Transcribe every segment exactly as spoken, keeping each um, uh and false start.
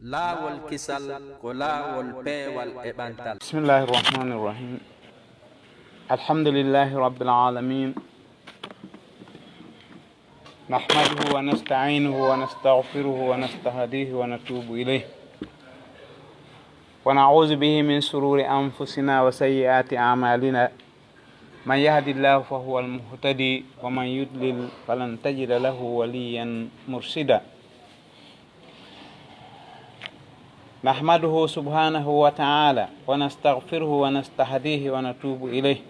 Laawol kisal ko laawol peewal e ɓantal. بسم الله الرحمن الرحيم. الحمد لله رب العالمين. نحمده ونستعينه ونستغفره ونستهديه ونتوب إليه. ونعوذ به من شرور أنفسنا وسيئات أعمالنا. من يهد الله فهو المهتدي ومن يضلل فلن تجد له وليا مرشدا. نحمده سبحانه وتعالى ونستغفره ونستهديه ونتوب إليه.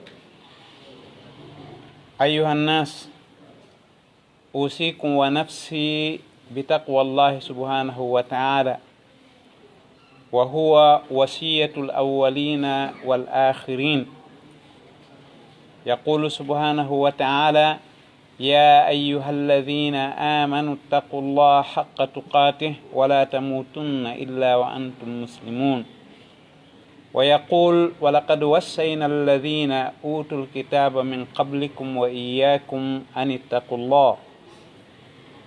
أيها الناس، أوصيكم ونفسي بتقوى الله سبحانه وتعالى، وهو وصية الأولين والآخرين. يقول سبحانه وتعالى: يا أيها الذين آمنوا اتقوا الله حق تقاته ولا تموتن إلا وأنتم مسلمون. ويقول: ولقد وصينا الذين أوتوا الكتاب من قبلكم وإياكم أن اتقوا الله.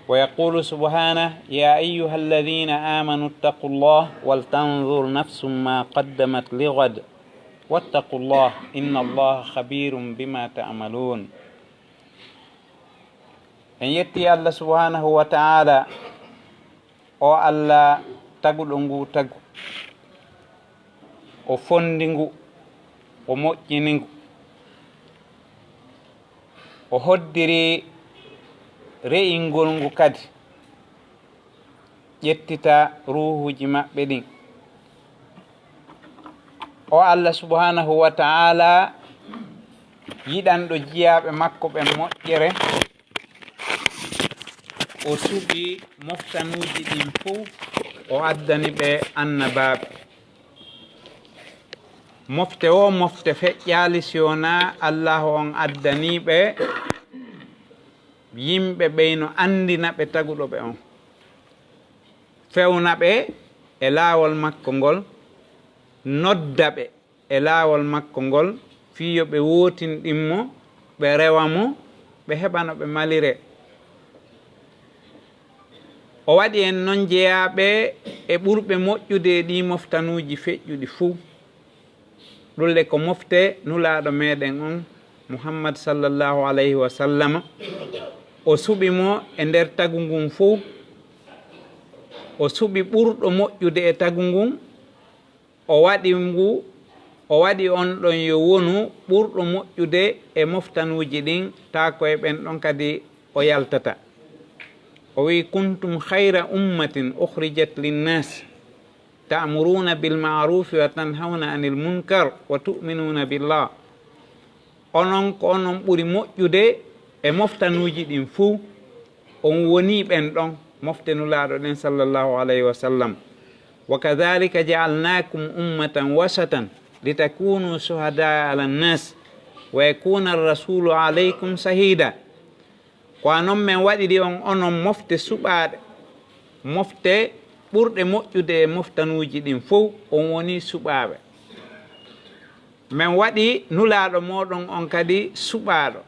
ويقول سبحانه: يا أيها الذين آمنوا اتقوا الله ولتنظر نفس ما قدمت لغد واتقوا الله إن الله خبير بما تعملون. En yetti Allah subhanahu wa ta'ala, o Allah taguɗo ngu tagu, o fondi ngu, o moƴƴini ngu, o hoddiri re'ingol ngu kadi, ƴettita ruuhuuji maɓɓe ɗin. O Allah subhanahu wa ta'ala, yiɗanɗo jiyaaɓe makko ɓen moƴƴere, o suɓi moftanuuji ɗin fow, o addani ɓe annabaaɓe. Mofte wo mofte feƴƴaali si wonaa Allaahu on addanii ɓe yimɓe ɓeyno anndina ɓe taguɗo ɓe on, fewna ɓe e laawol makko ngol, nodda ɓe e laawol makko ngol, fii yo ɓe wootinɗin mo, ɓe rewa mo, ɓe heɓa no ɓe maliree. O waɗi en non jeyaaɓe e ɓurɓe moƴƴude e ɗii moftanuuji feƴƴuɗi fuu. Ɗun le ko mofte Nulaaɗo meɗen on, Muhammad sallallahu alayhi wa sallama. O suɓi mo e nder tagu ngun fow. O suɓi ɓurɗo moƴƴude e tagu ngun. O waɗi ngu, o waɗi on ɗon yo wonu ɓurɗo moƴƴude e moftanuuji ɗin, taa ko e ɓen ɗon kadi o yaltata. O wi'i: كنتم خير أمة أخرجت للناس تأمرون بالمعروف وتنهون عن المنكر وتؤمنون بالله. Onon ko onon ɓuri moƴƴude e moftanuuji ɗin fuu. On wonii ɓen ɗon mofte Nulaaɗo ɗen sallallahu alayhi wa sallam. وكذلك جعلناكم أمة وسطا لتكونوا شهداء على الناس ويكون الرسول عليكم شهيدا. Ko a non men waɗiri on onon mofte suɓaaɗe, mofte ɓurɗe moƴƴude e moftanuuji ɗin fow, on wonii suɓaaɓe. Men waɗi Nulaaɗo mooɗon on kadi suɓaaɗo,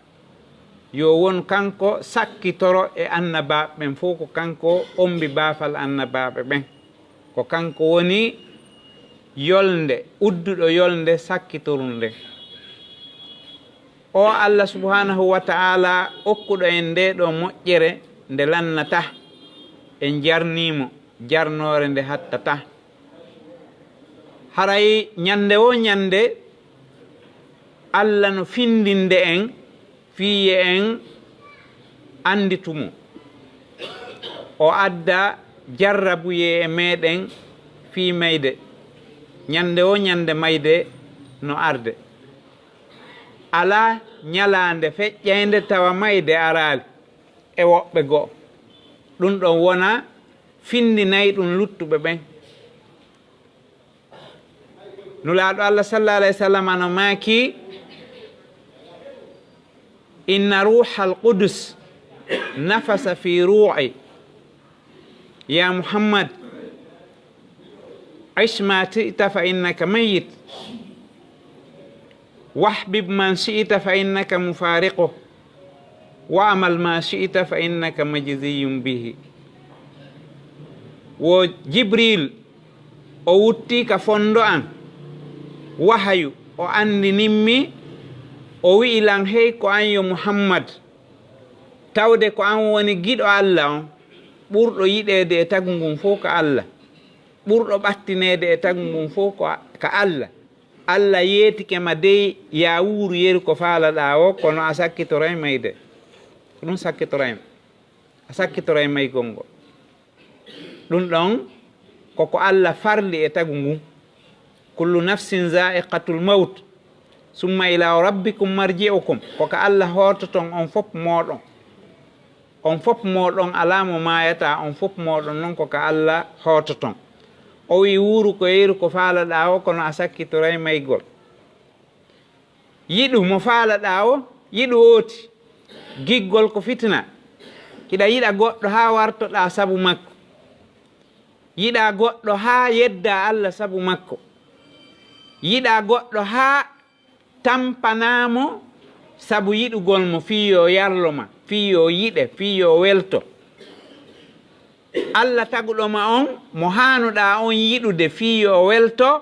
yo won kanko sakkitoro e annabaaɓe ɓen fow, ko kanko ombi baafal annabaaɓe ɓen. Ko kanko woni yolnde, udduɗo yolnde sakkitorunde. O Allah subhanahu wa ta'ala okkuɗo en ndee ɗoo moƴƴere nde lannataa, en jarnii mo jarnoore nde hattataa. Haray ñannde woo ñannde, Allah no findinde en fii yo en annditu mo. O adda jarrabuyee e meɗen fii mayde. Ñannde woo ñannde mayde no arde. Alaa ñalaande feƴƴaynde tawa mayde araali e woɓɓe goo. Ɗun ɗon wona findinay ɗun luttuɓe ɓen. Nulaaɗo Allah sallallahu alayhi wa sallam no maaki: إن روح القدس نفث في روعي يا محمد، عش ما شئت فإنك ميت، واحبب من شئت فإنك مفارقه، واعمل ما شئت فإنك مجزي به. Wo Jibril O wutti ka fondo an wahayu, o anndinimmi, o wi'i lan, hey ko an yo Muhammad, tawde ko an woni giɗo Alla on, ɓurɗo yiɗeede e tagu ngun fow ka Alla, ɓurɗo ɓattineede e tagu ngun fow ko, ka Alla. Alla yeetike ma dey, yaa wuuru yeru ko faalaɗaa o, kono a sakkitoray may de. Ko ɗun sakkitoray ma. A sakkitoray maygol ngol. Ɗun ɗon ko ko Alla farli e tagu ngun. Kullu nafsin zaiqatul mawt, summa ila rabbikum marji'ukum. Ko ka Alla hoototon on fof mooɗon. On fof mooɗon alaa mo maayataa, on fof mooɗon non ko ka Alla hoototon. O wi'i wuuru ko yeru ko faalaɗaa o, kono a sakkitoray maygol. Yiɗu mo faalaɗaa o, yiɗu ooti. Giggol ko fitina. Hiɗa yiɗa goɗɗo haa wartoɗaa sabu makko. Yiɗaa goɗɗo haa yeddaa Alla sabu makko. Yiɗaa goɗɗo haa tampanaa mo sabu yiɗugol mo fii yo yarlo ma, fii yo yiɗe, fii yo welto. Alla taguɗo ma on, mo haanuɗaa on yiɗude fii yo welto,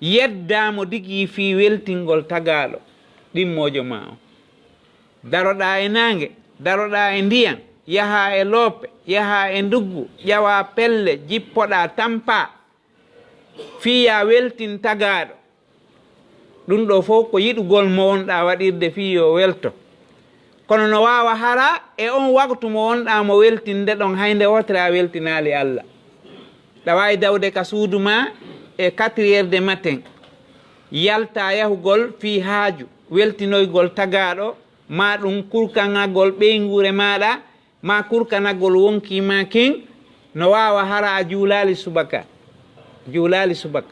yeddaa mo tigi fii weltingol tagaaɗo ɗimmoojo maa on. Daroɗaa e naange, daroɗaa e ndiyan, yahaa e loope, yahaa e nduggu, ƴawaa pelle, jippoɗaa, tampaa, fii yaa weltin tagaaɗo. Ɗun ɗoo fow ko yiɗugol mo wonɗaa waɗirde fii yo welto. Kono no waawa hara e on waqtu mo wonɗaa mo weltinde ɗon, hay nde wootere a weltinaali Alla. Ɗa waawi dawde ka suudu maa e quatre heures de matin, yaltaa yahugol fii haaju, weltinoygol tagaaɗo, maa ɗun kurkanagol ɓeynguure maaɗa, maa kurkanagol wonkii maa kin, no waawa hara a juulaali subaka. Juulaali subaka.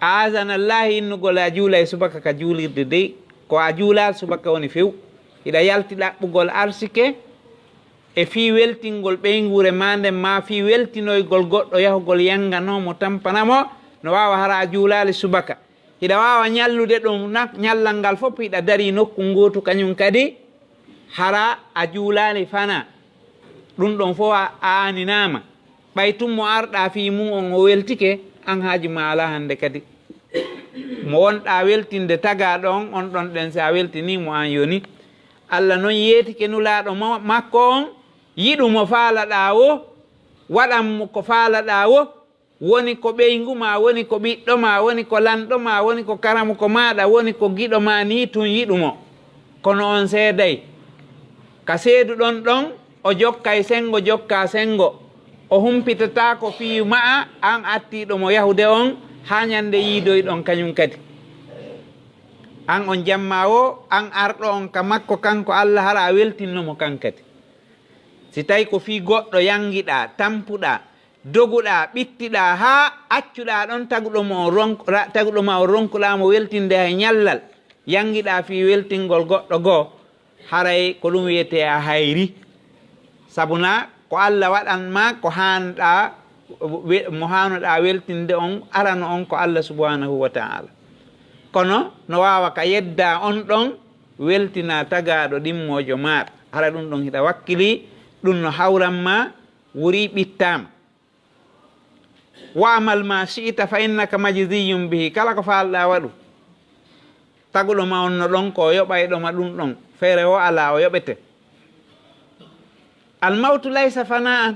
A azanallaahi innugol a juulay subaka ka juulirde dey, ko a juulaali subaka woni few. Hiɗa yalti ɗaɓɓugol arsike e fii weltingol ɓeynguure maa nden, maa fii weltinoygol goɗɗo yahugol yanganoo mo, tampana mo, no waawa hara a juulaali subaka. Hiɗa waawa ñallude ɗun na, ñallal ngal fof hiɗa darii nokku ngootu kañun kadi, hara a juulaali fanaa. Ɗun ɗon fow a aaninaama. Ɓay tun mo arɗaa fii mun on o weltike, an haaju maa alaa hande kadi. Mo wonɗaa weltinde tagaaɗo on, on ɗon ɗen si a weltinii mo an yoni. Alla non yeetike Nulaaɗo mo, makko on, yiɗu mo faalaɗaa woo, waɗan mo ko faalaɗaa woo, woni ko ɓeyngu maa, woni ko ɓiɗɗo maa, woni ko lanɗo maa, woni ko karamuko maaɗa, woni ko giɗo maa, nii tun yiɗu mo. Kono on seeday. Ka seeduɗon ɗon, o jokkay sengo, jokkaa sengo. O humpitataako fii ma'a, an attiiɗo mo yahude on, haa ñande yiidoyɗon kañun kadi. An on jammaa woo, an arɗo on ka makko kanko Alla, hara a weltinno mo kan kadi. Si tawi ko fii goɗɗo yangiɗaa, tampuɗaa, doguɗaa, ɓittiɗaa haa accuɗaa ɗon taguɗo mo on ronk-, ra-, taguɗo ma on ronkuɗaa mo weltinde hay ñallal, yangiɗaa fii weltingol goɗɗo goo, haray ko ɗun wi'etee a hayri. Sabuna ko Alla waɗan ma ko haanɗaa we-, mo haanuɗaa weltinde on, arano on ko Alla subhanahu wa ta'ala. Kono no waawa ka yeddaa on ɗon, weltinaa tagaaɗo ɗimmoojo maaɗa. Hara ɗun ɗon hiɗa wakkilii, ɗun no hawran ma, wurii ɓittaa ma. Wa'mal ma shi'ta fa innaka majziyyun bihi. Kala ko faalɗaa waɗu. Taguɗo ma on no ɗon ko o yoɓayɗo ma ɗun ɗon. Feere woo alaa, o yoɓete. Al mawtu laysa fana'an.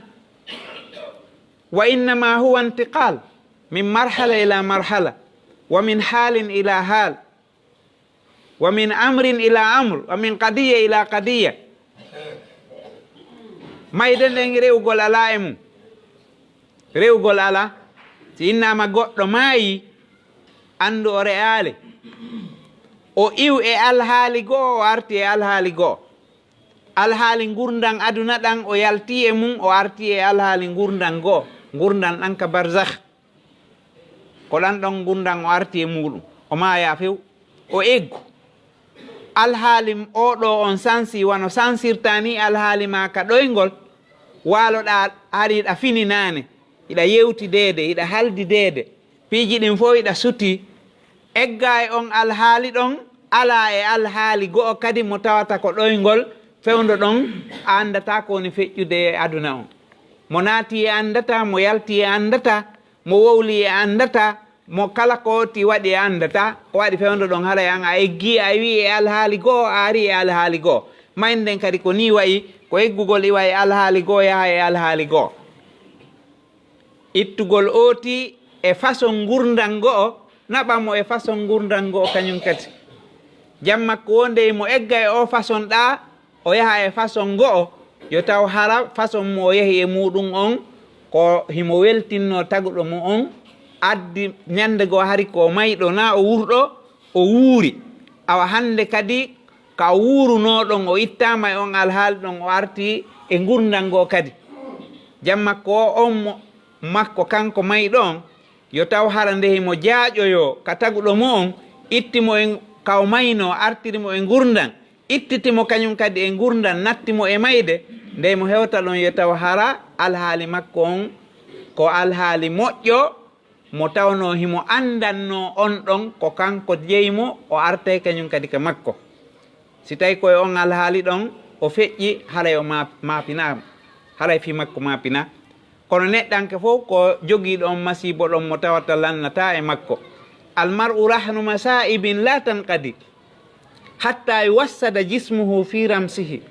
Wa innama huwa intiqal min marhala ila marhala. Wa min halin ila hal. Wa min amrin ila amr. Wa min qadiyya ila qadiyya. Mayde nden rewugol alaa e mun. Rewugol alaa. Si innaama goɗɗo maayi, anndu o re'aali. O iw e alhaali go'o, o arti e alhaali go'o. Alhaali ngurndan aduna ɗan, o yalti e mun, o arti e alhaali ngurndan go'o. Ngurndan ɗan ka barzakh. Ko ɗan ɗon ngurndan o arti e muɗum. O maayaa few. O eggu. Alhaali oo ɗoo on sansi, wano sansirtaa nii alhaali maa ka ɗoyngol, waaloɗaa hari hiɗa fininaane, hiɗa yewtideede, hiɗa haldideede, piiji ɗin fow hiɗa sutii. Eggaa e on alhaali ɗon, alaa e alhaali go'o kadi mo tawata ko ɗoyngol fewndo ɗon, a anndataa ko woni feƴƴude e aduna on. Mo naati e anndata, mo yalti e anndata, mo wowli e anndata, mo kala ko ti waɗi e anndata, ko waɗi fewndo ɗon haray an a eggi, a wi e alhaali goo, a ari e alhaali goo. Mayde nden kadi ko nii wayi, ko eggugol iwa e alhaali goo, yaha e alhaali goo. Ittugol ooti e façon ngurndan go'o, naɓa mo e façon ngurndan go'o kañum kadi. Jamma ko wonde mo egga e o façon ɗaa, o yaha e façon go'o, yo taw hara façon mo o yahi e muuɗum on, ko himo weltinno taguɗo mo on, addi ñande goo hari ko mayɗo naa o wurɗo, o wuuri. Awa hannde kadi ka o wuurunoo ɗon, o ittaama e on alhaali ɗon, o arti e ngurndan goo kadi. Jamma ko on mo, makko kanko mayɗo on, yo taw hara nde himo jaaƴoyoo ka taguɗo mo on, itti mo e ka o maynoo, artiri mo e ngurndan, ittiti mo kañum kadi e ngurndan, natti mo e mayde, nde mo hewta ɗon yo taw hara alhaali makko on ko alhaali moƴƴo, mo tawnoo himo anndannoo on ɗon ko kanko jeyi mo, o artay kañum kadi ka makko. Si tawi ko e on alhaali ɗon o feƴƴi, haray o ma-, maapinaama, haray fii makko maapinaa. Kono neɗɗanke fof ko jogiiɗo on masiibo ɗon mo tawata lannataa e makko. Almar'u rahnu masaa'ibin la tanqadi, hatta yuwassada jismuhu fi ramsihi.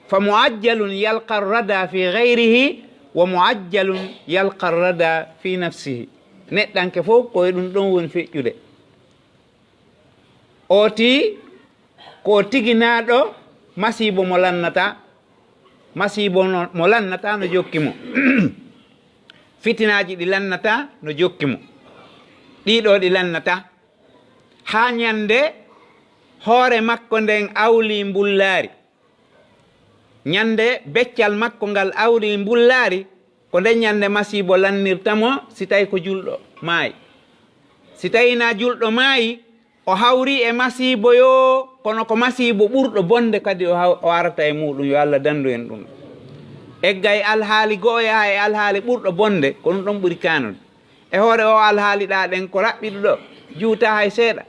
Fa mu'ajjalun yalqa rada fi ghayrihi, wa mu'ajjalun yalqa rada fi nafsihi. Neɗɗanke fof ko e ɗum ɗon woni feƴƴude. Ooti ko tiginaaɗo masiibo mo lannata, masiibo no, mo lannata no jokki mo. Fitinaaji ɗi lannata no jokki mo. Ɗiɗo ɗi lannata. Haa ñande hoore makko nden awli mbullaari. Ñande beccal makko ngal awli mbullaari, ko nden ñande masiibo lannirta mo, si tawi ko julɗo maayi. Si tawi na julɗo maayi, o hawri e masiibo yo, kono ko masiibo ɓurɗo bonde kadi o haw-, o arata e muuɗum, yo Allah dandu en ɗum. Eggay alhaali go'o yaha e alhaali ɓurɗo bonde, ko ɗum ɗon ɓuri kaanude. E hoore o alhaali ɗaa ɗen ko raɓɓiɗo ɗo, juuta hay seeɗa.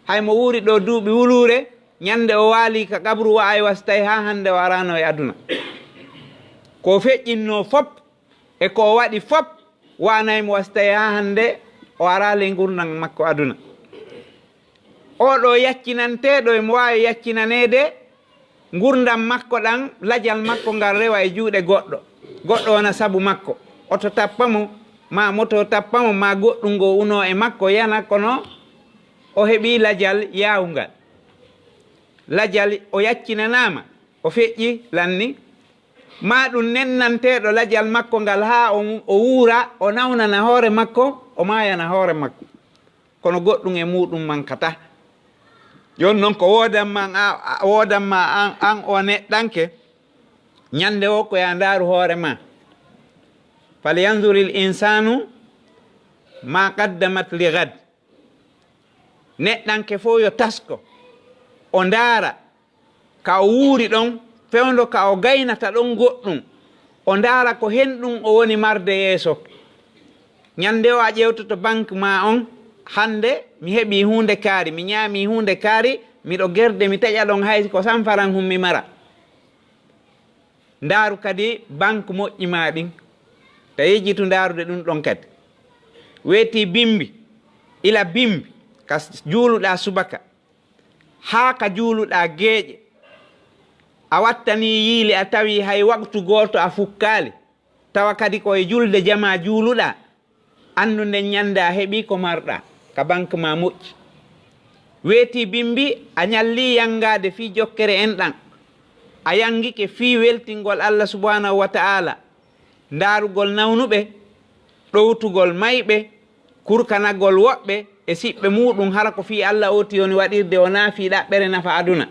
Hay mo wuuri ɗo duuɓi wuluure, ñande o waali ka qabru wa'ay wa si tawi haa hannde o araano e aduna. Ko feƴƴinno fop e ko o waɗi fop wa'anay mo wa si tawi haa hannde o araali ngurndan makko aduna. Oɗo yaccinanteeɗo emo waawi yaccinaneede ngurndan makko ɗan, lajal makko ngal rewa e juuɗe goɗɗo. Goɗɗo wona sabu makko. Oto tappa mo, maa moto tappa mo, maa goɗɗum ngo unoo e makko yana kono o heɓii lajal yaawungal. Lajal o yaccinanaama, o feƴƴi lanni. Maa ɗum nennanteeɗo lajal makko ngal haa o, o wuura, o nawnana hoore makko, o maayana hoore makko. Kono goɗɗum e muuɗum mankata. Jooni non ko woodan ma an, a, a, woodan ma an, an o neɗɗanke, ñande o ko yaa ndaaru hoore ma. Falyanzuril insanu ma qaddamat li gad. Neɗɗanke fof yo tasko, o ndaara ka o wuuri ɗon, fewndo ka o gaynata ɗon goɗɗum, o ndaara ko hen ɗum o woni marde yeeso. Ñande o a ƴeewtoto banque ma on, hannde mi heɓii huunde kaari, mi ñaamii huunde kaari, miɗo gerde, mi taƴa ɗon hay ko sanfaran hum mi mara. Ndaaru kadi banque moƴƴi ma ɗin. Ta yejjitu ndaarude ɗum ɗon kadi. Weetii bimbi, ila bimbi, ka s-, juuluɗaa subaka, haa ka juuluɗaa geeƴe. A wattanii yiili, a tawii hay waktu gooto a fukkaali. Tawa kadi ko e julde jamaa juuluɗaa. Anndu nden ñande a heɓii ko marɗaa, ka banque ma moƴƴi. Weetii bimbi, a ñallii yanngaade fii jokkere en ɗan. A yanngike fii weltingol Allah subhanahu wa ta'ala, ndaarugol nawnuɓe, ɗowtugol mayɓe, kurkanagol woɓɓe e siɓɓe muuɗum, hara ko fii Allah ooti woni waɗirde, wonaa fii ɗaɓɓere nafa aduna.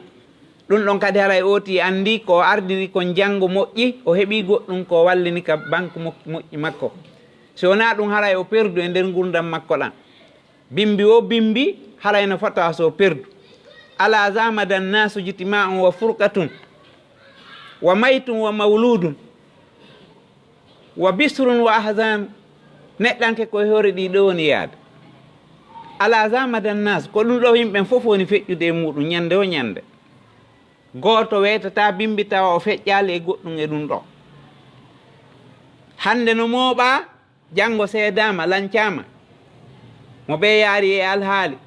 Ɗum ɗon kadi haray ooti anndi ko o ardini kon janngo moƴƴi, o heɓii goɗɗum ko wallini ka banque mo-, moƴƴi makko. Si wonaa ɗum, haray o perdu e nder ngurndan makko ɗan. Bimbi o bimbi, haray no fota so perdu. Ala zamada nnasu ijtima'un wa furqatun, wa maytun wa mawludun, wa bisrun wa ahzan. Neɗɗanke ko e hoore ɗi ɗo woni yaade. Ala zamada nnas, ko ɗum ɗo yimɓe fof woni feƴƴude e muuɗum ñande o ñande. Gooto weytataa bimbi tawa o feƴƴaali e goɗɗum e ɗum ɗo. Hannde no mooɓaa, janngo seedaama, lancaama. Mo ɓe yaari e alhaali,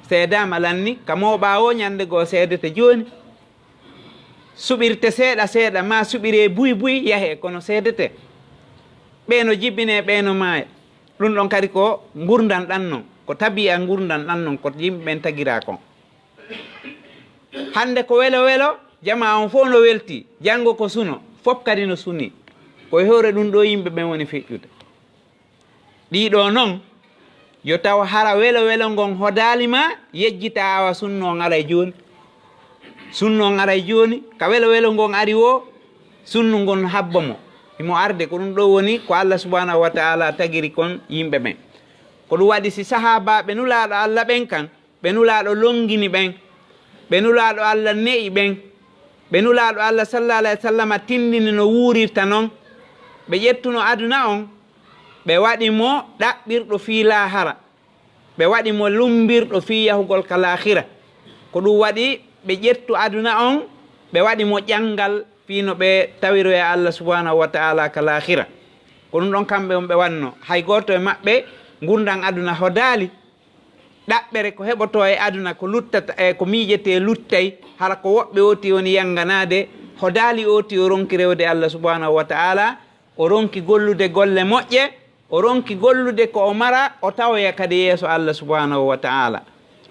seedaama, lanni, ka mooɓaa o ñannde goo seedete jooni. Suɓirte seeɗa seeɗa, maa suɓiree buy buy, yahee, kono seedete. Ɓee no jibinee, ɓee no maaya. Ɗum ɗon kadi ko ngurndan ɗan non, ko tabi'a ngurndan ɗan non, ko yimɓe ɓen tagiraa kon. Hannde ko welo welo, jamaa on fof no weltii, janngo ko suno, fof kadi no sunii. Ko e hoore ɗum ɗoo yimɓe ɓen woni feƴƴude. Ɗii ɗoo non, yo taw hara welo welo ngon hodaali ma, yejjitaa awa sunnu on aray jooni. Sunnu on aray jooni, ka welo welo ngon ari woo, sunnu ngon habba mo. Himo arde, ko ɗum ɗoo woni ko Allah subhanahu wa ta'ala tagiri kon yimɓe ɓen. Ko ɗum waɗi si sahaabaaɓe Nulaaɗo Allah ɓen kan, ɓe Nulaaɗo longini ɓen, ɓe Nulaaɗo Allah ne'i ɓen, ɓe Nulaaɗo Allah sallallahu alayhi wa sallam tindini no wuurirta non, ɓe ƴettuno aduna on, ɓe waɗi mo ɗaɓɓirɗo fii laahara, ɓe waɗi mo lumbirɗo fii yahugol ka laahira. Ko ɗum waɗi ɓe ƴettu aduna on, ɓe waɗi mo ƴanngal fii no ɓe tawiroya Allah subhanahu wa ta'ala ka laahira. Ko ɗum ɗon kamɓe on ɓe wanno. Hay gooto e maɓɓe ngurndan aduna hodaali. Ɗaɓɓere ko heɓotoo e aduna ko luttata, e ko miijetee luttay, hara ko woɓɓe ooti woni yannganaade, hodaali ooti o ronki rewde Allah subhanahu wa ta'ala, o ronki gollude golle moƴƴe, o ronki gollude ko o mara, o tawoya kadi yeeso Allah subhanahu wa ta'ala.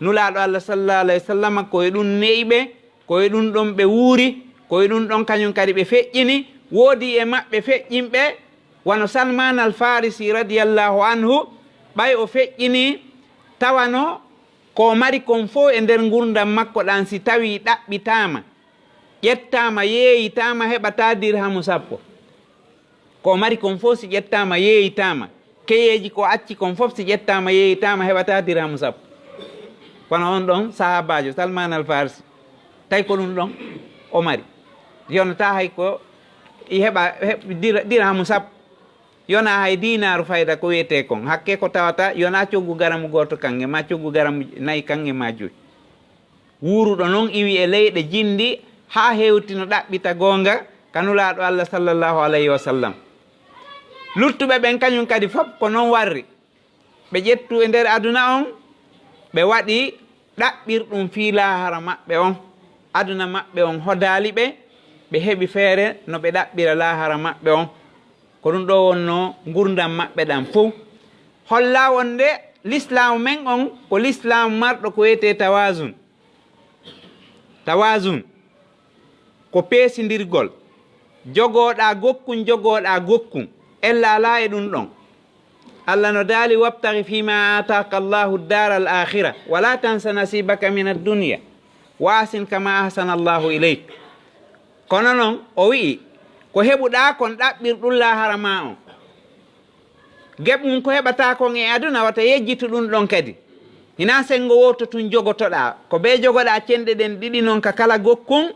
Nulaaɗo Allah sallallahu alayhi wa sallam ko e ɗum ne'i ɓe, ko e ɗum ɗon ɓe wuuri, ko e ɗum ɗon kañum kadi ɓe feƴƴini. Woodi e maɓɓe feƴƴinɓe, wano Salman al Farisi radiyallahu anhu, ɓay o feƴƴini, tawano ko o mari kon fof e nder ngurndan makko ɗan, si tawii ɗaɓɓitaama, ƴettaama, yeeyitaama, heɓataa dirhamu sappo. Ko o mari kon fof si ƴettaama, yeeyitaama, keyeeji ko acci kon fof si ƴettaama, yeeyitaama, heɓataa dirhamu sappo. Kono on ɗon sahaabaajo Salman al Farisi, tawi ko ɗum ɗon o mari. Yonataa hay ko i heɓa, heɓ-, dir-, dirhamu sappo. Yonaa hay diinaaru fayda ko wiyetee kon. Hakke ko tawata yonaa coggu garamu gooto kan e maa coggu garamu nayi kan e maa joyi. Wuuruɗo non iwi e leyɗe jinndi haa hewti no ɗaɓɓita goonga ka Nulaaɗo Allah sallallahu alayhi wa sallam. Luttuɓe ɓen kañum kadi fof ko non warri. Ɓe ƴettu e nder aduna on, ɓe waɗi ɗaɓɓirɗum fii laahara maɓɓe on. Aduna maɓɓe on hodaali ɓe, ɓe heɓi feere no ɓe ɗaɓɓira laahara maɓɓe on. Ko ɗum ɗoo wonnoo ngurndan maɓɓe ɗan fow. Holla wonde lislaamu men on ko lislaamu marɗo ko wiyetee tawaasun. Tawaasun ko peesindirgol. Jogooɗaa gokkun, jogooɗaa gokkun. Ella alaa e ɗum ɗon. Allah no daali: "Wabtaghi fima ataka Allahu dara al akhira, wala tansa nasibaka min ad-dunya, wa ahsin kama ahsana Allahu ilayk." Kono non, o wi'i, ko heɓuɗaa kon ɗaɓɓir ɗum laahara maa on. Geɓ mum ko heɓataa kon e aduna, wata yejjitu ɗum ɗon kadi. Hinaa senngo wooto tun jogotoɗaa, ko bee jogoɗaa cenɗe ɗen ɗiɗi non ka kala gokkun,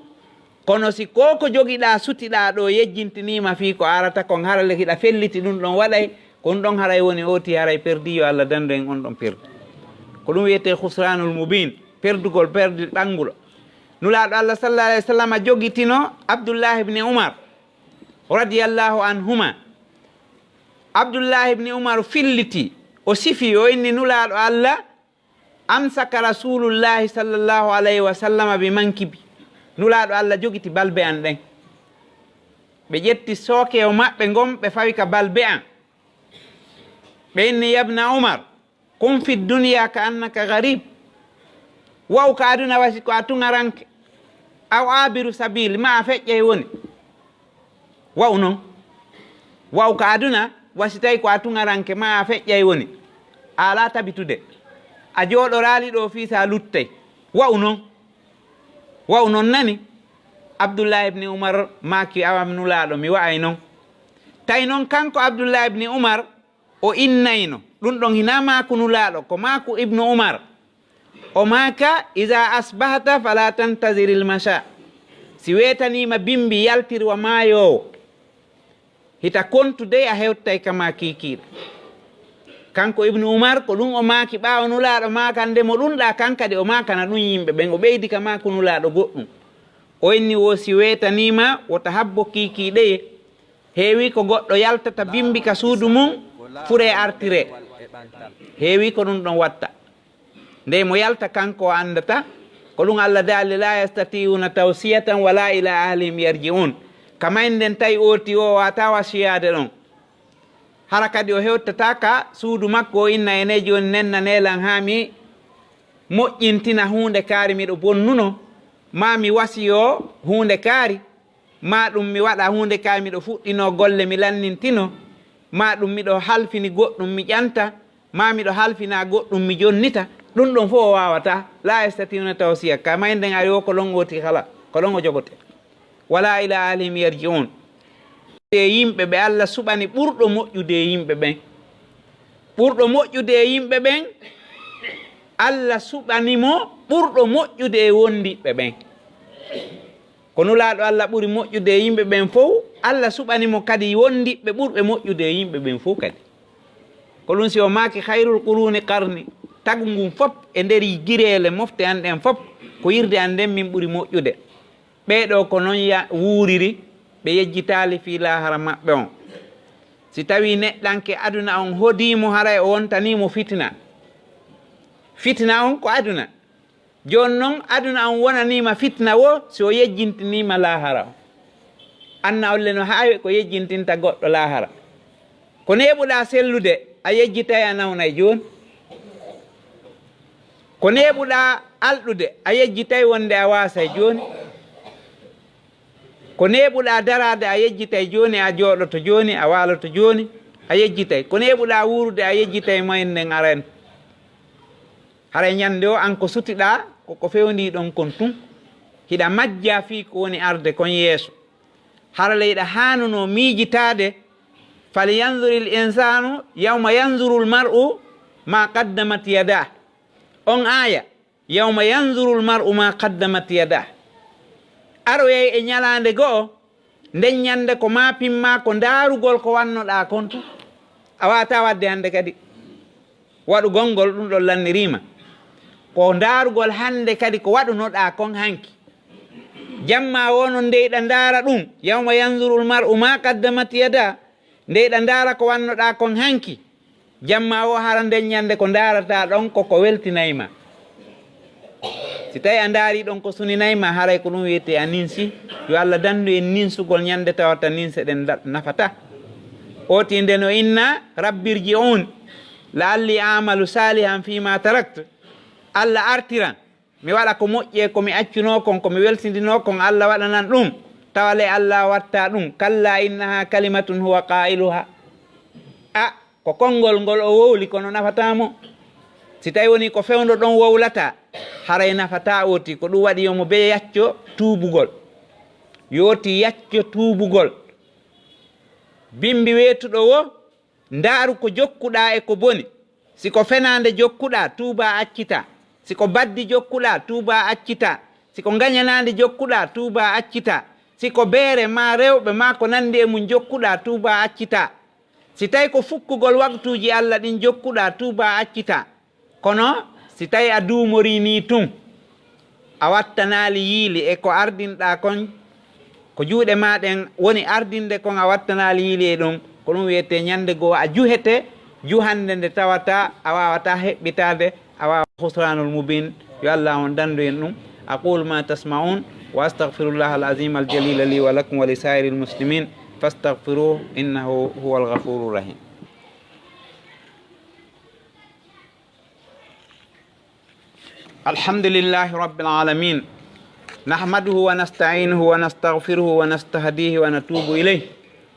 kono si ko ko jogiɗaa sutiɗaa ɗoo yejjintiniima fii ko arata kon, hara le hiɗa felliti ɗum ɗon waɗay, ko ɗum ɗon haray woni ooti haray perdi, yo Allah dandu en on ɗon perdi. Ko ɗum wiyetee khusranul mubin, perdugol perdi ɓannguɗo. Nulaaɗo Allah sallallahu alayhi wa sallam jogitino Abdullah ibn Umar radiyallahu anhuma. Abdullah ibn Umar filliti, o sifi, o inni Nulaaɗo Allah, "Amsaka Rasulullahi sallallahu alayhi wa sallama bi mankibi." Nulaaɗo Allah jogiti balbe an ɗen. Ɓe ƴetti sookewo maɓɓe ngon, ɓe fawi ka balbe an. Ɓe inni, "Yabna Umar, kun fi dunya ka annaka gharib." Wa'u ka aduna wasi ko a tuŋaranke. Aw abiru sabil, ma a feƴƴay woni. Wa'u non. Wa'u ka aduna, wasi tawi ko a tuŋaranke, ma a feƴƴay woni. A alaa tabitude. A jooɗoraali ɗoo fii sa luttay. Wa'u non. Wa'u non nani. Abdullahi ibn Umar maaki, "Awa mi Nulaaɗo, mi wa'ay non." Tawi non kanko Abdullahi ibn Umar, o innayno. Ɗum ɗon hinaa maaku Nulaaɗo, ko maaku Ibnu Umar. O maaka, "Iza asbahta fala tantaziril masha." Si weetaniima bimbi, yaltir wa maayoowo. Hita kontu dey a hewtay kama kiikiiɗe. Kanko Ibnu Umar, ko ɗum o maaki ɓaawo Nulaaɗo maakande mo ɗum ɗaa, kan kadi o maakana ɗum yimɓe ɓen. O ɓeydi ka maaku Nulaaɗo goɗɗum. O inni wo si weetaniima, wota habbo kiikiiɗeye. Heewi ko goɗɗo yaltata bimbi ka suudu mum, furee artiree. Heewi ko ɗum ɗon watta. Ndey mo yalta kanko o anndata, ko ɗum Allah daali, "La yastati'una tawsiyatan wala ila ahlihim yarji'un." Ka maynden tawi ooti o waata wasiyaade ɗon. Hara kadi o hewtata ka suudu makko o inna, "Ene jooni nenna neelan haa mi moƴƴintina huunde kaari miɗo bonnuno, maa mi wasiyo huunde kaari, maa ɗum mi waɗa huunde kaari miɗo fuɗɗino golle mi lannintino, maa ɗum miɗo halfini goɗɗum mi ƴanta, maa miɗo halfina goɗɗum mi jonnita." Ɗum ɗon fof o waawata. "La yastati'una tawsiya." Ka maynden ari o ko ɗon ooti kala, ko ɗon o jogote. "Wala ila ahlihim yarji'un." E yimɓe ɓe Allah suɓani ɓurɗo moƴƴude e yimɓe ɓen. Ɓurɗo moƴƴude e yimɓe ɓen, Allah suɓani mo ɓurɗo moƴƴude e wondiɓɓe ɓen. Ko Nulaaɗo Allah ɓuri moƴƴude e yimɓe ɓen fow, Allah suɓani mo kadi wondiɓɓe ɓurɓe moƴƴude e yimɓe ɓen fow kadi. Ko ɗum si o maaki, "Khayrul quruni qarni", tagu ngun fop e nder gireele mofte an ɗen fop, ko yirde an nden min ɓuri moƴƴude. Ɓee ɗoo ko non ya-, wuuriri, ɓe yejjitaali fii laahara maɓɓe on. Si tawii neɗɗanke aduna on hodii mo, haray o wontanii mo fitina. Fitina on ko aduna. Jooni non, aduna on wonanii ma fitina wo si o yejjintinii ma laahara on. Anna olle no haawi ko yejjintinta goɗɗo laahara. Ko neeɓuɗaa sellude, a yejjitay a nawnay jooni. Ko neeɓuɗaa alɗude, a yejjitay wonde a waasay jooni. Ko neeɓuɗaa daraade, a yejjitay jooni, a jooɗoto jooni, a waaloto jooni, a yejjitay. Ko neeɓuɗaa wuurude, a yejjitay moyenden aran. Haray ñande o, an ko sutiɗaa, ko ko fewndii ɗon kon tun. Hiɗa majjaa fii ko woni arde kon yeeso. Hara le hiɗa haanunoo miijitaade, "Falyanzuril insaanu yawma yanzurul mar'u ma qaddamat yadah." On aaya, "Yawma yanzurul mar'u ma qaddamat yadah." Aroyay e ñalaande go'o, nden ñande ko maa pimmaa ko ndaarugol ko wannoɗaa kon tun. A waawataa waɗde hande kadi. Waɗugol ngol ɗum ɗon lanniriima. Ko ndaarugol hande kadi ko waɗunoɗaa kon hanki. Jamma o non nde hiɗa ndaara ɗum, "Yawma yanzurul mar'u ma qaddamat yadah." Nde hiɗa ndaara ko wannoɗaa kon hanki. Jamma o hara nden ñande ko ndaarataa ɗon ko ko weltinay ma. Si tawi a ndaari ɗon ko suninay ma, haray ko ɗum wiyetee a ninsi. Yo Allah dandu en ninsugol ñande tawata ninse ɗen da-, nafata. Ooti nde no inna, "Rabbirji'un, la'alli a'malu salihan fima tarakt." Allah artiran. Mi waɗa ko moƴƴi e ko mi accunoo kon, ko mi weltindinoo kon, Allah waɗanan ɗum. Tawa le Allah watta ɗum. "Kalla innaha kalimatun huwa qailuha." A, ko konngol ngol o wowli, kono nafataa mo. Si tawi woni ko fewndo ɗon wowlata, haray nafataa ooti. Ko ɗum waɗi yo mo be yacco tuubugol. Yooti yacco tuubugol. Bimbi weetuɗo wo, ndaaru ko jokkuɗaa e ko boni. Si ko fenaande jokkuɗaa, tuubaa accitaa. Si ko baddi jokkuɗaa, tuubaa accitaa. Si ko ngañanaande jokkuɗaa, tuubaa accitaa. Si ko beere maa rewɓe maa ko nanndi e mum jokkuɗaa, tuubaa accitaa. Si tawi ko fukkugol waqtuuji Allah ɗin jokkuɗaa, tuubaa accitaa. Kono si tawi a duumorii nii tun, a wattanaali yiili e ko ardinɗaa kon, ko juuɗe maa ɗen woni ardinde kon, a wattanaali yiili e ɗum, ko ɗum wiyetee ñande goo a juhete, juhande nde tawata a waawataa heɓɓitaade, a waawa khusranul mubin. Yo Allah on dandu en ɗum. أقول ما تسمعون وأستغفر الله العظيم الجليل لي ولكم ولسائر المسلمين فاستغفروه إنه هو الغفور الرحيم. الحمد لله رب العالمين، نحمده ونستعينه ونستغفره ونستهديه ونتوب إليه،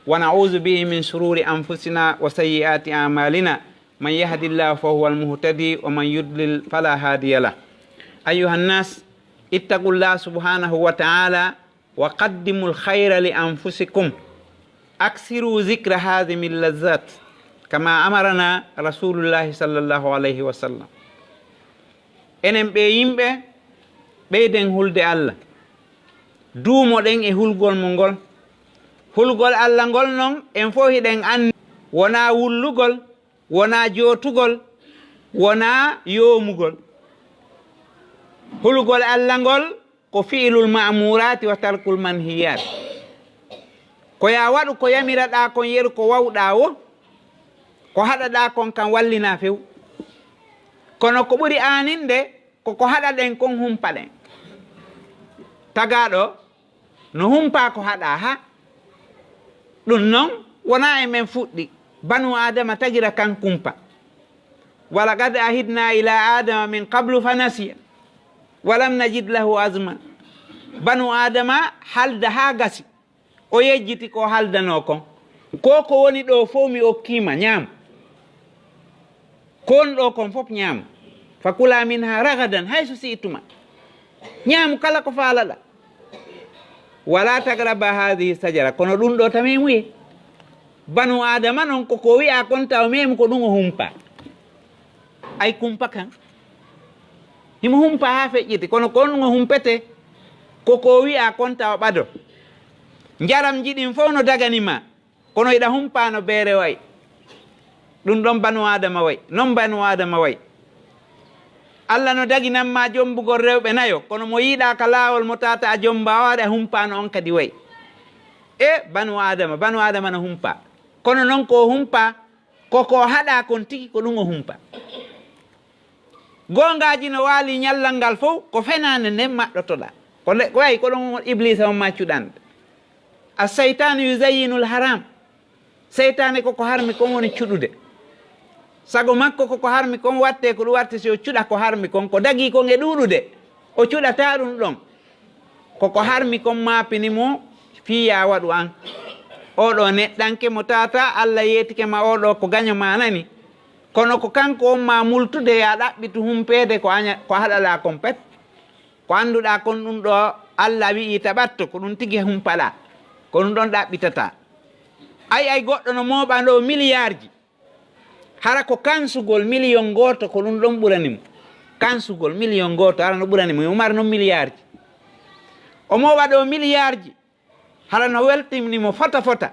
ونعوذ به من شرور أنفسنا وسيئات أعمالنا، من يهد الله فهو المهتدي ومن يضلل فلا هادي له. أيها الناس، اتقوا الله سبحانه وتعالى وقدموا الخير لأنفسكم. أكثروا ذكر هاذم اللذات كما أمرنا رسول الله صلى الله عليه وسلم. Enen ɓee yimɓe, ɓeyden hulde Allah. Duumoɗen e hulgol mo ngol. Hulgol Allah ngol non, en fof hiɗen anndi, wonaa wullugol, wonaa jootugol, wonaa yoomugol. Hulgol Allah ngol ko fi'lul ma'muraati wa tarkul manhiyaat. Ko yaa waɗu ko yamiraɗaa kon, yeru ko wawɗaa woo, ko haɗaɗaa kon kan wallinaa few. Kono ko ɓuri aaninde ko ko haɗaɗen kon humpaɗen. Tagaaɗo no humpaa ko haɗaa haa. Ɗun non wonaa e men fuɗɗi. Banu Aadama tagira kan kumpa. Walaqad ahidna ila Aadama min qablu fanasiya walam najid lahu azma. Banu Aadama halda haa gasi. O yejjiti ko haldanoo kon. Ko ko woni ɗoo fow mi okkii ma, ñaam. Ko woni ɗoo kon fow ñaam. Fakula minha ragadan haysu si'tuma. Ñaamu kala ko faalaɗaa. Wala tagraba hadihi sajara. Kono ɗun ɗoo ta meemuye. Banu Aadama non ko ko wi'aa kon taw meemu ko ɗun o humpaa. Ay kumpa kan. Himo humpaa haa feƴƴiti. Kono ko ɗun o humpetee. Ko ko wi'aa kon taw ɓado. Njaramji ɗin fow no dagani ma. Kono hiɗa humpaa no beere wa'i. Ɗun ɗon banu Aadama wa'i. Non banu Aadama wa'i. Alla no daginan ma jombugol rewɓe nayo. Kono mo yiiɗaa ka laawol mo tata a jomba o haɗa humpaa no on kadi wa'i. E banu Aadama, banu Aadama no humpaa. Kono non ko o humpaa, ko ko haɗaa kon tigi ko ɗun o humpaa. Goongaaji no waali ñallal ngal fow, ko fenaande nden maɗɗotoɗaa. Ko nde, ko wayi ko ɗon Ibliisa on ma cuɗande. As-saytaanu yuzayyinul haram. Seytaane ko ko harmi kon woni cuɗude. Sago makko ko ko harmi kon wattee ko ɗun watti si o cuɗa ko harmi kon, ko dagii kon e ɗuuɗude. O cuɗataa ɗun ɗon. Ko ko harmi kon maapini mo fii yaa waɗu an. Oo ɗoo neɗɗanke mo tata Alla yeetike ma oo ɗoo ko gaño maa nani. Kono ko kanko on maa multude yaa ɗaɓɓitu humpeede ko aña, ko haɗaɗaa kon pet. Ko annduɗaa kon ɗun ɗoo Alla wi'i taɓatto, ko ɗun tigi humpaɗaa. Ko ɗun ɗon ɗaɓɓitataa. Ay, ay goɗɗo no mooɓa ɗoo miliyaarji. Hara ko kansugol miliyon gooto ko ɗun ɗon ɓurani mo. Kansugol miliyon gooto hara no ɓurani mo. Himo mari non miliyaarji. O mooɓa ɗoo miliyaarji. Hara no weltini mo fota fota.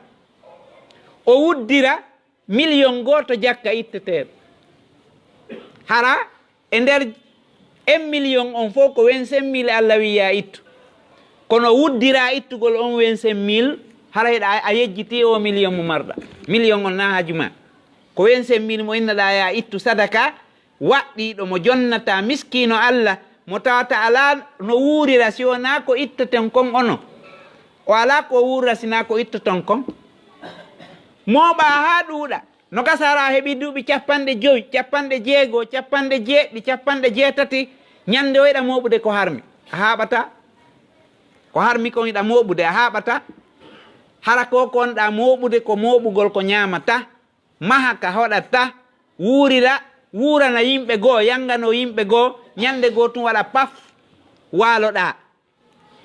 O wuddira miliyon gooto jakka itteteeɗo. Hara e nder un million on fow ko vingt-cinq mille Alla wi'i yaa ittu. Kono wuddiraa ittugol on vingt-cinq mille, hara hiɗa a yejjitii o million mo marɗaa. Million on naa haaju maa. Ko vingt-cinq mille mo innaɗaa yaa ittu sadaka, waɗɗiiɗo mo jonnataa miskiino Alla, mo tawata alaa no wuurira si wonaa ko ittoton kon onon. O alaa ko wuurira si naa ko ittoton kon. Mooɓaa haa ɗuuɗa. No gasa hara a heɓii duuɓi capanɗe jowi, capanɗe jeego, capanɗe jeeɗiɗi, capanɗe jeetati, ñannde o hiɗa mooɓude ko harmi. A haaɓataa. Ko harmi kon hiɗa mooɓude, a haaɓataa. Hara ko konɗaa mooɓude ko mooɓugol ko ñaamataa. Maha ka hoɗataa. Wuurira, wuurana yimɓe goo, yannganoo yimɓe goo, ñannde goo tun waɗa paf, waaloɗaa.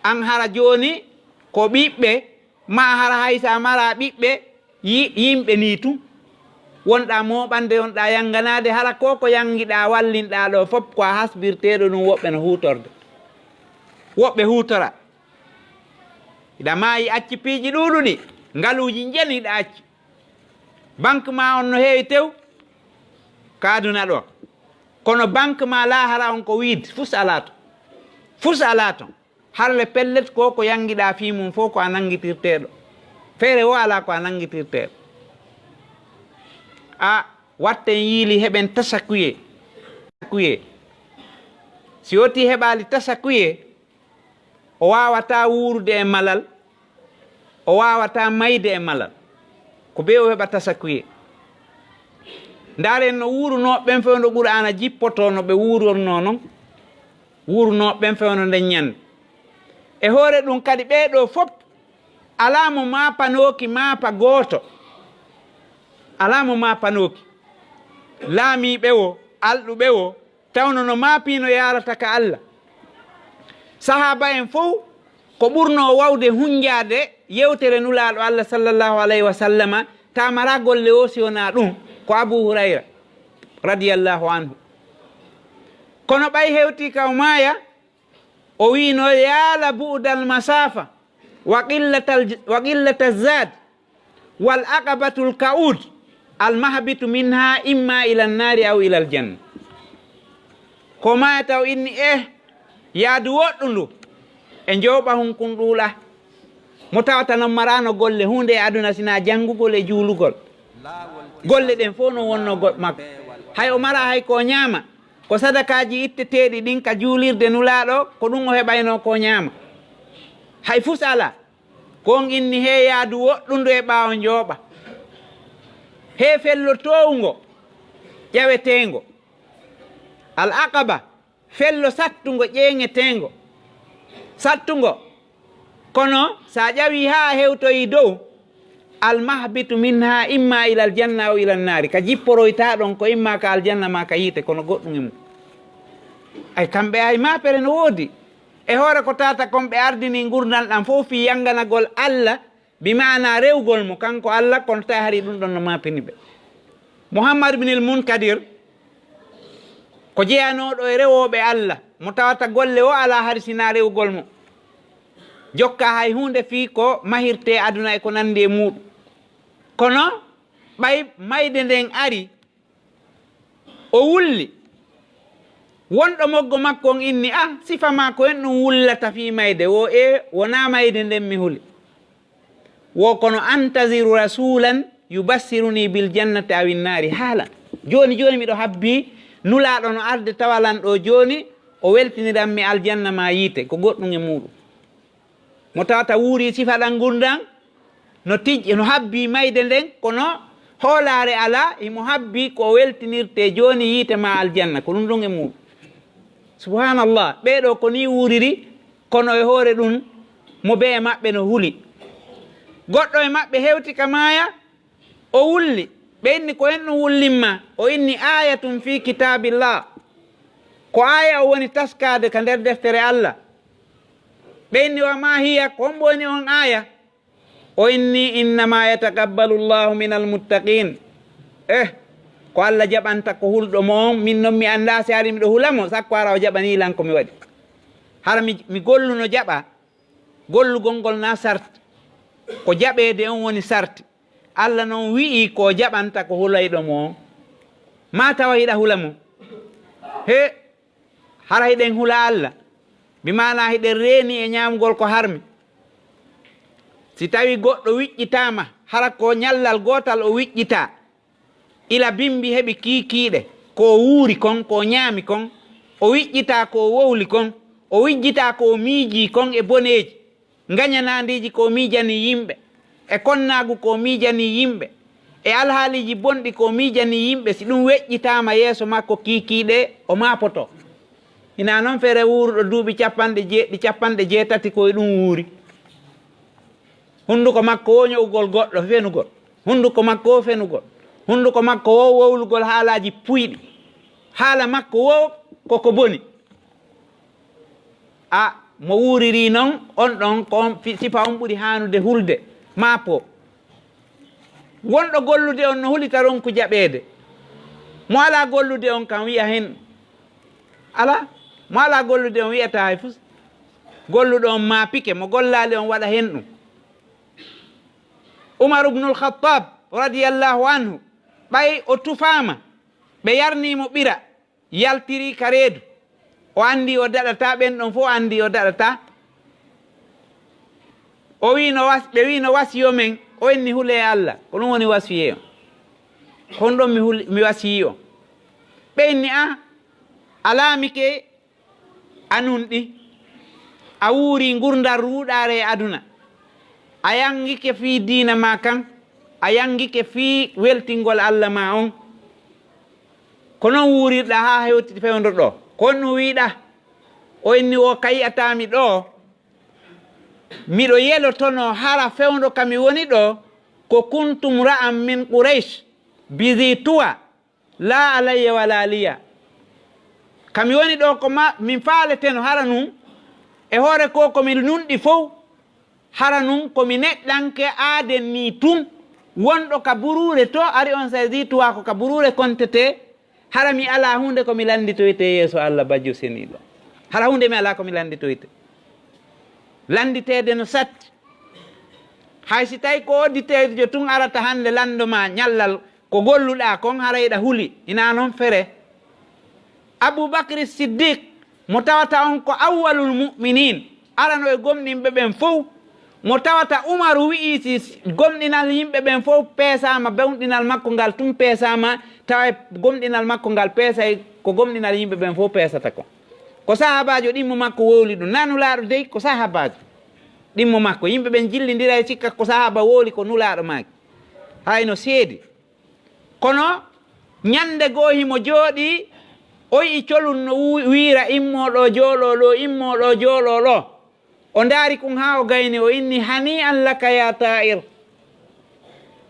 An hara jooni ko ɓiɓɓe, maa hara hay si a maraa ɓiɓɓe, yi-, yimɓe nii tun. Wonɗaa mooɓande, wonɗaa yannganaade, hara ko ko yanngiɗaa, wallinɗaa ɗoo fof, ko a hasbirteeɗo ɗun, woɓɓe no huutorde. Woɓɓe huutora. Hiɗa maayi, acci piiji ɗuuɗuɗi, ngaluuji njeni hiɗa acci. Banque maa on no heewi tew ka aduna ɗoo. Kono banque maa laahara on ko wiide, fus alaa ton. Fus alaa ton. Harle pellet ko ko yanngiɗaa fii mun fow ko a nanngitirteeɗo. Feere woo alaa ko a nanngitirteeɗo. A watten yiili heɓen tasakuye. Tasakuye. Si woti heɓaali tasakuye, o waawataa wuurude e malal, o waawataa mayde e malal. Ko bee o heɓa tasakuye. Ndaaren no wuurunooɓe ɓen fewndo Qur'aana jippotoo no ɓe wuurornoo non. Wuurunooɓe ɓen fewndo nden ñannde. E hoore ɗun kadi ɓee ɗoo fof alaa mo maapanooki maapa gooto. Alaa mo maapanooki. Laamiiɓe woo, alɗuɓe woo, tawno no maapiino yaarata ka Alla. Sahaaba en fow ko ɓurnoo wawde hunjaade yewtere Nulaaɗo Alla sallallahu alayhi wa sallama, ta maraa golle woo si wonaa ɗun, ko Abu Hurayra radiyallahu anhu. Kono ɓay hewtii ka o maaya, o wi'ino, "Yaa la bu'dal masaafa wa qillatal, wa qillata zaad." Wal aqabatul ka'ud, al mahbitu minha imma ila nnaari aw ila aljanna. Ko maaya taw inni, eh, yaadu woɗɗundu e njooɓa hunkun ɗuuɗa. Mo tawata noon maraano golle huunde e aduna sinaa janngugol e juulugol. Golle ɗen fof no wonno go-, makko. Hay o mara hay ko ñaama, ko sadakaaji itteteeɗi ɗin ka juulirde Nulaaɗo, ko ɗum o heɓayno ko ñaama. Hay fus alaa. Ko on inni he yaadu woɗɗundu e ɓaawo njooɓa. He fello toowngo ƴaweteengo. Al Aqaba, fello sattungo ƴeeŋeteengo. Sattungo. Kono sa ƴawi haa a hewtoyi dow, al mahbitu minha imma ila al janna aw ila an naari. Ka jipporoyta ɗon ko imma ka aljanna ma ka yiite, kono goɗɗum e mum. Ay kamɓe ay mapere no woodi. E hoore ko tata kon ɓe ardini ngurdal ɗan fof fii yanganagol Alla, bi maana rewgol mo kanko Alla, kono tawi hari ɗum ɗon no mapini ɓe. Muhammad bin al Munkadir ko jeyanooɗo e rewooɓe Alla, mo tawata golle o alaa hari sinaa rewgol mo. Jokka hay huunde fii ko mahirte aduna e ko nandi e muuɗum. Kono ɓay mayde nden ari, o wulli. Wonɗo moggo makko on inni, "Ah, sifa maa ko en ɗum wullata fii mayde?" Wo, "E, wonaa mayde nden mi huli. Wo kono antaziru rasulan yubassiruni bil jannati aw innaari haalan. Jooni jooni miɗo habbii Nulaaɗo no arde tawa lan ɗoo jooni, o weltiniran mi aljanna maa yiite, ko goɗɗum e muuɗum." Mo tawata wuuri sifa ɗan ngurndan, no tijji, no habbii mayde nden, kono hoolaare alaa, himo habbii ko o weltinirte jooni yiite maa aljanna, ko ɗum ɗum e muuɗum. Subhanallah, ɓee ɗoo ko nii wuuriri, kono e hoore ɗum, mo bee e maɓɓe no huli. Goɗɗo e maɓɓe hewti ka maaya, o wulli. Ɓe inni, "Ko en ɗum wullimma?" O inni, "Ayatun fi kitabillah." Ko aaya o woni taskaade ka nder deftere Alla. Ɓe inni, "Wa ma hiya?" Ko hombo woni on aaya? O inni, "Innama yataqabbalu Allahu min almuttaqin." Eh, ko Alla jaɓanta ko hulɗo mo on. Min non mi anndaa si ari miɗo hula mo, sakko ara o jaɓanii lan ko mi waɗi. Hara mi, mi golluno jaɓa. Gollugol ngol na sarti. Ko jaɓeede on woni sarti. Alla non wi'i ko jaɓanta ko hulayɗo mo on. Ma tawa hiɗa hula mo. He, hara hiɗen hula Alla. Bi maana hiɗen reeni e ñaamugol ko harmi. Si tawi goɗɗo wiƴƴitaama, hara ko ñallal gootal o wiƴƴitaa. Ila bimbi heɓi kiikiiɗe, ko o wuuri kon, ko o ñaami kon, o wiƴƴitaa ko o wowli kon, o wijjitaa ko o miijii kon e boneeji, ngañanaandiiji ko o miijanii yimɓe, e konnaagu ko o miijanii yimɓe, e alhaaliiji bonɗi ko o miijanii yimɓe, si ɗum weƴƴitaama yeeso makko kiikiiɗe, o maapoto. Hinaa non feere wuuruɗo duuɓi capanɗe jeeɗiɗi, capanɗe jeetati ko e ɗum wuuri. Hunnduko makko wo ño'ugol goɗɗo fenugol. Hunnduko makko wo fenugol. Hunnduko makko wo wowlugol haalaaji puyɗi. Haala makko wo ko ko boni. A, mo wuuriri non, on ɗon, ko on fi-, sifa on ɓuri haanude hulde. Maapo. Wonɗo gollude on no hulita ronku jaɓeede. Mo alaa gollude on kam wi'a hen. Alaa. Mo alaa gollude on wi'ata hay fus. Golluɗo on maapike, mo gollaali on waɗa hen ɗum. Umar ibnul Khattab radiyallahu anhu, ɓay o tufaama, ɓe yarnii mo ɓira, yaltiri ka reedu. O anndi o daɗataa, ɓen ɗon fof anndi o daɗataa. O wii no was-, ɓe wii no wasiyo men, o inni hulee Alla, ko ɗum woni wasiyee on. Ko honɗon mi hul-, mi wasiyii on? Ɓe inni, a, a laamike a nunɗi, a wuuri ngurndan ruuɗaare e aduna, a yanngike fii diina maa kan, a yanngike fii weltingol Alla maa on. Ko non wuurirɗaa haa hewti fewndo ɗoo. Ko honɗum wiiɗaa? O inni, o ka yi'ataa mi ɗoo, miɗo yelotonoo hara fewndo ka mi woni ɗoo, ko kuntum ra'an min Quraysh, bizi tuwa, laa alayya wala liya. Ka mi woni ɗoo ko ma, min faaleteno hara nun, e hoore ko ko mi nunɗi fow, hara nun ko mi neɗɗanke aaden nii tun, wonɗo ka buruure to, ari on sey dii tuwaa ko ka buruure kontete, hara mi alaa huunde ko mi lannditoyte yeeso Alla bajjo seniiɗo. Hara huunde mi alaa ko mi lannditoyte. Lannditeede no satti. Hay si tawi ko odditeejo tun arata hannde lanndo ma ñallal ko golluɗaa kon, hara hiɗa huli, hinaa non fere. Abu Bakri Siddiq, mo tawata on ko awwalul mu'minin, arano e gomɗinɓe ɓen fow, Mo tawata Umaru wi'i si gomɗinal yimɓe ɓen fof peesaama, gomɗinal makko ngal tun peesaama, tawa gomɗinal makko ngal peesay ko gomɗinal yimɓe ɓen fof peesata kon. Ko sahaabaajo ɗimmo makko wowli ɗum. Naa Nulaaɗo dey, ko sahaabaajo ɗimmo makko. Yimɓe ɓen jillindira e cikka ko sahaaba wowli ko Nulaaɗo maaki. Hayno seedi. Kono ñannde goo himo jooɗii, o yi'i colun no wu-, wiira, "Immoo ɗoo, jooɗoo ɗoo, immoo ɗoo, jooɗoo ɗoo." O ndaari kun haa o gayni, o inni, "Hanii an laka yaa Taa'ir."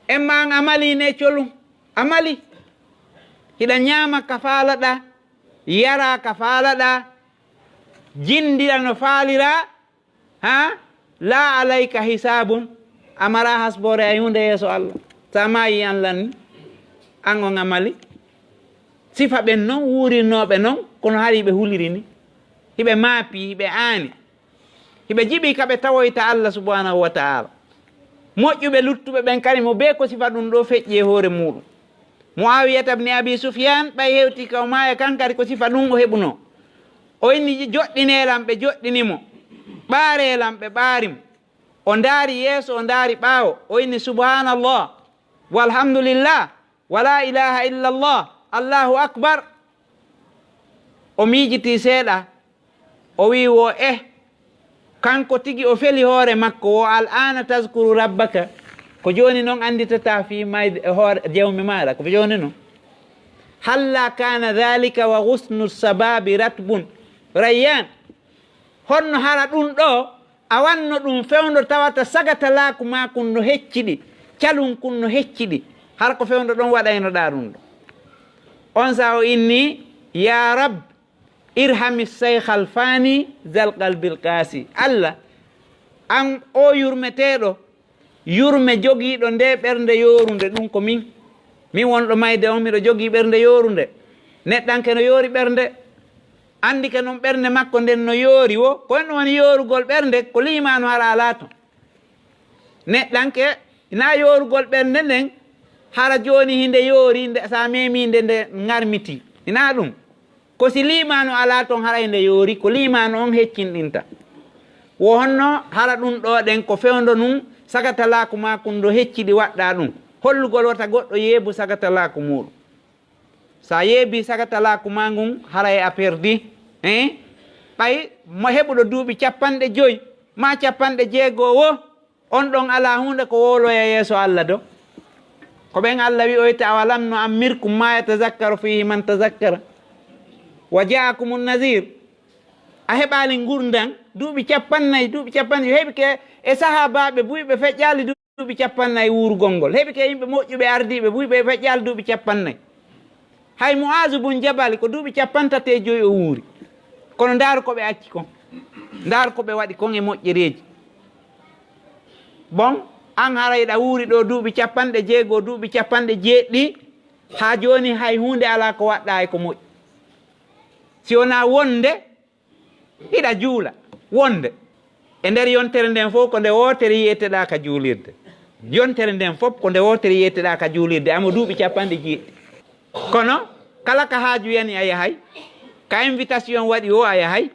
Emma an a malii ne colun, a malii. Hiɗa ñaama ka faalaɗaa, yaraa ka faalaɗaa, jinndira no faaliraa, haa? "Laa alayka hisaabun." A maraa hasboore hay huunde yeeso Allah. So a maayii an lan ni, an on a malii. Sifa ɓen non, wuurirnooɓe non, kono hari ɓe huliri ni. Hiɓe maapii, hiɓe aani. Hiɓe jiɓii ka ɓe tawoyta Allah subhanahu wa ta'ala. Moƴƴuɓe luttuɓe ɓen kadi mo bee ko sifa ɗum ɗoo feƴƴi e hoore muuɗum. Muawiyata bni Abi Sufyan, ɓay hewti ka o maaya kan kadi ko sifa ɗum o heɓunoo. O inni, "Joɗɗinee lan," ɓe joɗɗini mo. "Ɓaaree lan," ɓe ɓaari mo. O ndaari yeeso, o ndaari ɓaawo. O inni, "Subhanallah, walhamdulillah, wala ilaha illallah, Allahu akbar." O miijitii seeɗa, o wi'i wo, "Eh, kanko tigi o feli hoore makko, wo, al aana tazkuru rabbaka, ko jooni non annditataa fii mayde e hoore jawmi maaɗa, ko jooni non? Halla kaana dhalika wa ghusnu sababi ratbun." Rayyan, honno hara ɗum ɗoo a wanno ɗum fewndo tawata sagatalaaku maa kun no hecciɗi, calun kun no hecciɗi, hara ko fewndo ɗon waɗaynoɗaa ɗum ɗoo? On saa o inni, "Ya Rab, irhami shaykh al fani zal qalbil qasi." Allah, an o yurmeteeɗo, yurme jogiiɗo nde ɓernde yoorunde, ɗum ko min. Min wonɗo mayde on, miɗo jogii ɓernde yoorunde. Neɗɗanke no yoori ɓernde. Anndike non ɓernde makko nden no yoori wo, ko honɗum woni yoorugol ɓernde? Ko liimaanu hara alaa ton. Neɗɗanke, hinaa yoorugol ɓernde nden, hara jooni hinde yoori, nde, sa meemii nde, nde ŋarmitii. Hinaa ɗum. Ko si liimaanu alaa ton, hara hinde yoori, ko liimaanu on heccinɗinta. Wo honno hara ɗum ɗoo ɗen ko fewndo nun sagatalaaku maa kun ndo hecciɗi waɗɗaa ɗum. Hollugol wota goɗɗo yeebu sagatalaaku muuɗum. Sa yeebii sagatalaaku maa ngun, haray a perdi. Eh? Ɓay mo heɓuɗo duuɓi capanɗe joy maa capanɗe jeego wo, on ɗon alaa huunde ko wowloya yeeso Allah do. Ko ɓen Allah wi'oyta, "Awalam nu'ammirkum ma yatazakkaru fihi man tazakkara wa ja'akumun nazir." A heɓaali ngurndan duuɓi capannay, duuɓi capanɗe, heɓike e sahaabaaɓe buy ɓe feƴƴaali duuɓi capannay wuurugol ngol. Heɓi ke yimɓe moƴƴuɓe ardiiɓe buy ɓe feƴƴaali duuɓi capannay. Hay Mu'aazu bun Jabal ko duuɓi cappanɗe tati e joy o wuuri. Kono ndaaru ko ɓe acci kon. Ndaaru ko ɓe waɗi kon e moƴƴereeji. Bon, an hara iɗa wuuri ɗoo duuɓi capanɗe jeego, duuɓi capanɗe jeeɗiɗi, haa jooni hay huunde alaa ko waɗɗaa e ko moƴƴi. Si wonaa wonde hiɗa juula, wonde e nder yontere nden fof ko nde wootere yi'eteɗaa ka juulirde. Yontere nden fof ko nde wootere yi'eteɗaa ka juulirde, amo duuɓi capanɗe jeeɗiɗi. Kono kala ka haaju yani a yahay, ka invitation waɗi wo a yahay,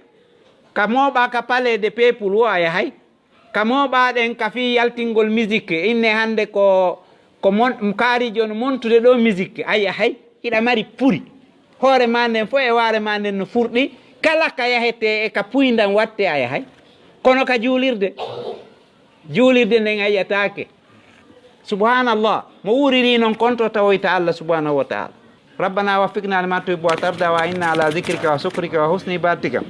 ka mooɓaa ka Palais des Peuples wo a yahay, ka mooɓaaɗen ka fii yaltingol musique, inne hannde ko, ko mon-, kaariijo no montude ɗoo musique, a yahay, hiɗa mari puri. Hoore maa nden fof e waare maa nden no furɗi, kala ka yahetee e ka puyndan waɗtee a yahay. Kono ka juulirde, juulirde nden a yi'ataake. Subhanallah, mo wuuriri non kon to tawoyta Allah subhanahu wa ta'ala. ربنا وفقنا لما تحب وترضى وأعنا على ذكرك وشكرك وحسن عبادتك.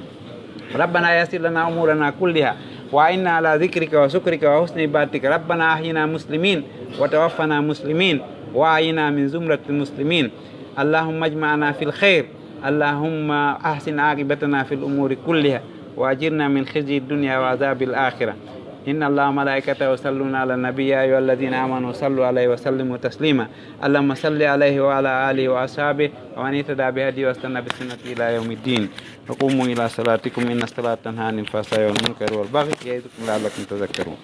ربنا يسر لنا أمورنا كلها وأعنا على ذكرك وشكرك وحسن عبادتك. ربنا أحينا مسلمين وتوفنا مسلمين وأحينا من زمرة المسلمين. اللهم اجمعنا في الخير. اللهم أحسن عاقبتنا في الأمور كلها وأجرنا من خزي الدنيا وعذاب الآخرة. إن الله وملائكته يصلون على النبي، يا أيها الذين آمنوا صلوا عليه وسلموا تسليما. اللهم صل عليه وعلى آله وأصحابه ومن اهتدى بهديه واستنى بسنته إلى يوم الدين. وقوموا إلى صلاتكم إن الصلاة تنهى عن الفحشاء والمنكر والبغي يعظكم لعلكم تذكرون.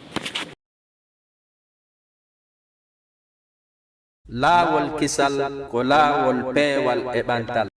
Laawol kisal ko laawol peewal e ɓantal.